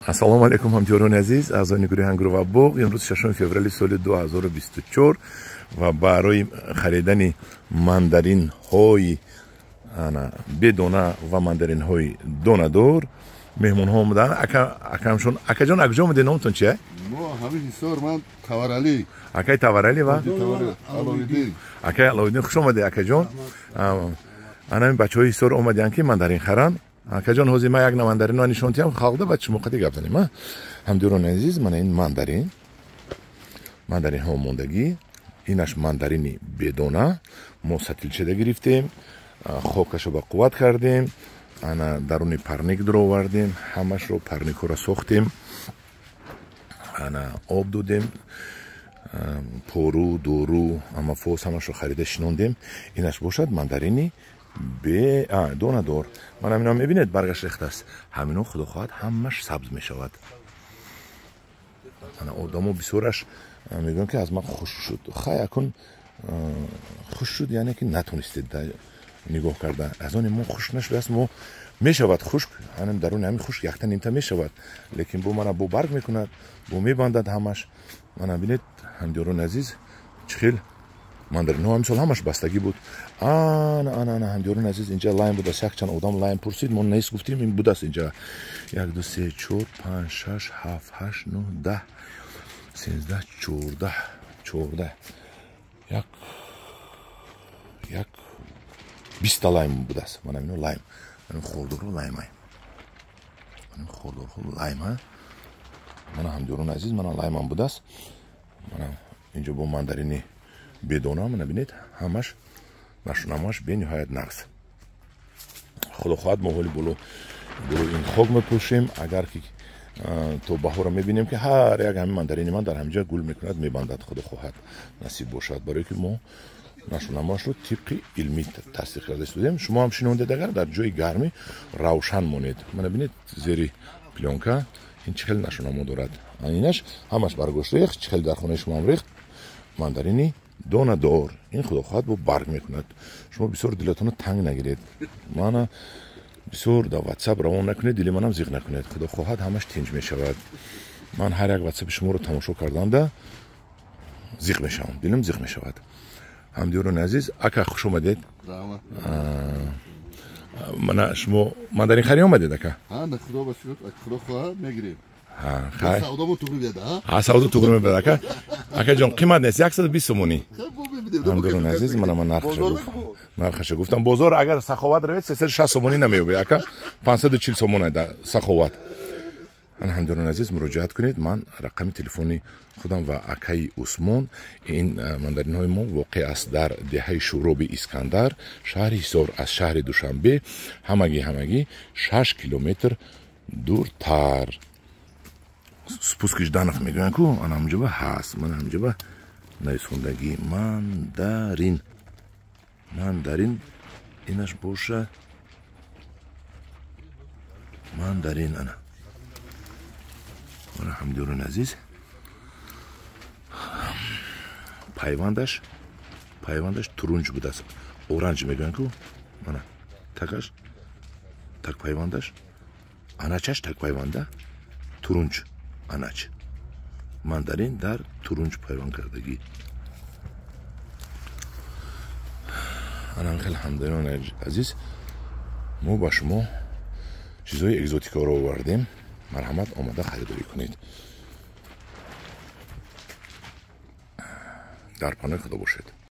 Ассалому алайкум, ҳамдиёрони азиз, аъзони гурӯҳи Ангур ва боғ. Имрӯз 6 феврали соли 2024 ва барои харидани мандаринҳои бедона ва мандаринҳои донадор меҳмонҳо омаданд. Акамшон, акаҷон, акҷо омадед? Номтон чия? Мо ҳамин Ҳисор, ман Таваралӣ. Акай Таваралӣ ва Аловиддин. Акай Аловиддин, хуш омадед, акаҷон. Ана ин бачаҳои Ҳисор омаданд, ки мандарин харанд. Акаҷон, ҳозир ман як мандаринро нишон диҳам халқда, баъд шумо қади гап занем. Ҳамдиёрони азиз, мана ин мандарин, мандаринҳо мондагӣ. Инаш мандарини бедона, мо сатилчада гирифтем, хокашо ба қувват кардем, ана даруни парник дуровардем, ҳамашро парникҳоро сохтем, ана об додем, пору, дору, амафос ҳамашро харида шинондем. Инаш бошад мандарини донадор. Ман ҳамино мебинед, баргаш рехтааст. Ҳамино, худо хоҳад, ҳамаш сабз мешавад. Ана одамо бисёраш мегӯянд, ки аз ман хушк шуд. Хай, акун хушк шуд, яъне ки натонистед нигоҳ карда. Аз оне мо хушк нашудааст, мо мешавад хушк, ҳанам даруни ҳамин хушк якта нимта мешавад, лекин бо мана бо барг мекунад, бо мебандад ҳамаш. Мана бинед, ҳамдиёрони азиз, чӣ хел мандаринҳо ҳамисол ҳамаш бастагӣ буд. Ана, ана, ана, ҳамдиёрони азиз, инҷа лайм будааст. Якчанд одам лайм пурсид, мо нест гуфтем, ин будааст инҷа. 1, 2, 3, 4, 5, 6, 7, 8, 9, 10, 13, 14, 14, як, як, 20-та лайм будааст. Мана ино лайм, мана хурдорҳо лаймай, мана хурдорҳо лайма. Мана, ҳамдиёрони азиз, мана лаймам будааст. Мана инҷо бо мандарини бедона, мана бинед, ҳамаш нашунамаш бениҳоят нағз. Худо хоҳад, мо ҳоли боло боло ин хок мепӯшем. Агар ки то баҳора мебинем, ки ҳар як ҳамин мандарини ман дар ҳаминҷа гул мекунад, мебандад, худо хоҳад, насиб бошад, барое ки мо нашунамашро тибқи илмӣ тасдиқ карда истодем. Шумо ҳам шинондед, агар дар ҷои гармӣ равшан монед. Мана бинед, зери плёнка ин чӣ хел нашунамо дорад. Инаш ҳамаш баргошт рехт, чӣ хел дар хонаи шумоам рехт. Мандарини донадор ин, худо хоҳад, бо барг мекунад. Шумо бисёр дилатонро танг нагиред, мана бисёр дар ватсап равон накунед, дили манам зиқ накунед. Худо хоҳад, ҳамаш тинҷ мешавад. Ман ҳар як ватсапи шуморо тамошо карданда зиқ мешавам, дилам зиқ мешавад. Ҳамдиёрони азиз, ака, хуш омадед. Мана шумо мандарин харӣ омадед, ака? Худо хоҳад, мегирем. Савдо туғри мебиёд, ака. Акаҷон, қимат нест, 120 сомонӣ. Ҳамдиёрони азиз, мана ман нархаша гуфтам. Бозор агар Саховат равед, 360 сомонӣ намеёбед, ака, 540 сомон Саховат. Ана, ҳамдиёрони азиз, муроҷиат кунед. Ман рақами телефони худам ва акаи Усмон. Ин мандаринҳои мо воқеъ аст дар деҳаи Шӯроби Искандар, шаҳри Ҳисор, аз шаҳри Душанбе ҳамагӣ 6 километр дуртар. Спуски Жданов мегӯянд ку, ана ҳамҷоба ҳаст. Мана ҳамҷоба нависондагӣ мандарин, мандарин, инаш боша мандарин. Ана, мана, ҳамдиёрони азиз, пайвандаш турунҷ будааст, оранҷ мегӯянд ку. Мана такаш так пайвандаш, аначаш так пайванда турунҷ, анач мандарин дар турунҷ пайванд кардагӣ. Анам хеле, ҳамдиёрони азиз, мо ба шумо чизҳои экзотикаро овардем. Марҳамат, омада харидорӣ кунед. Дар паноҳи Худо бошед.